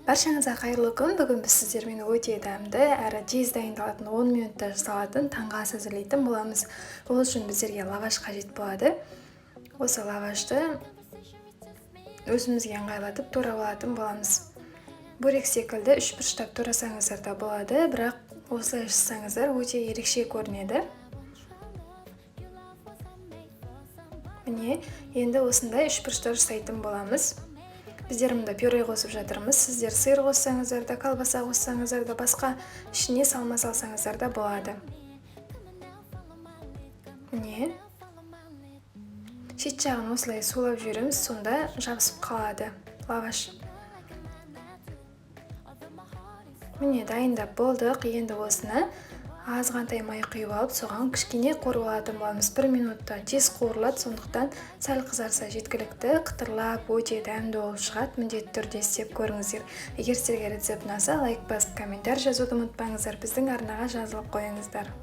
Баршаңызға қайырлы күн. Бүгін біз сіздермен өте дәмді әрі тез дайындалатын, 10 минутта жасалатын таңғы ас әзірлейтін боламыз. Ол үшін біздерге лаваш қажет болады. Осы лавашты өзімізге ыңғайлатып турап алатын боламыз. Бөрек секілді үшбұрыштап турасаңыздар да болады, бірақ осылай жасасаңыздар, өте ерекше көрінеді. Міне, енді осындай үшбұрыштар жасайтын боламыз. Біздер мұнда пюре қосып жатырмыз. Сіздер сыр қоссаңыздар да, колбаса қоссаңыздар да, басқа ішіне салма салсаңыздар да болады. Міне, шет жағын осылай сулап жібереміз, сонда жабысып қалады лаваш. Міне, дайындап болдық. Енді осыны азғантай май құйып алып, соған кішкене қуырып алатын боламыз. 1 минутта тез қуырылады, сондықтан сәл қызарса жеткілікті. Қытырлап, өте дәмді болып шығады. Міндетті түрде істеп көріңіздер. Егер сіздерге рецепт ұнаса, лайк басып, комментарий жазуды ұмытпаңыздар. Біздің арнаға жазылып қойыңыздар.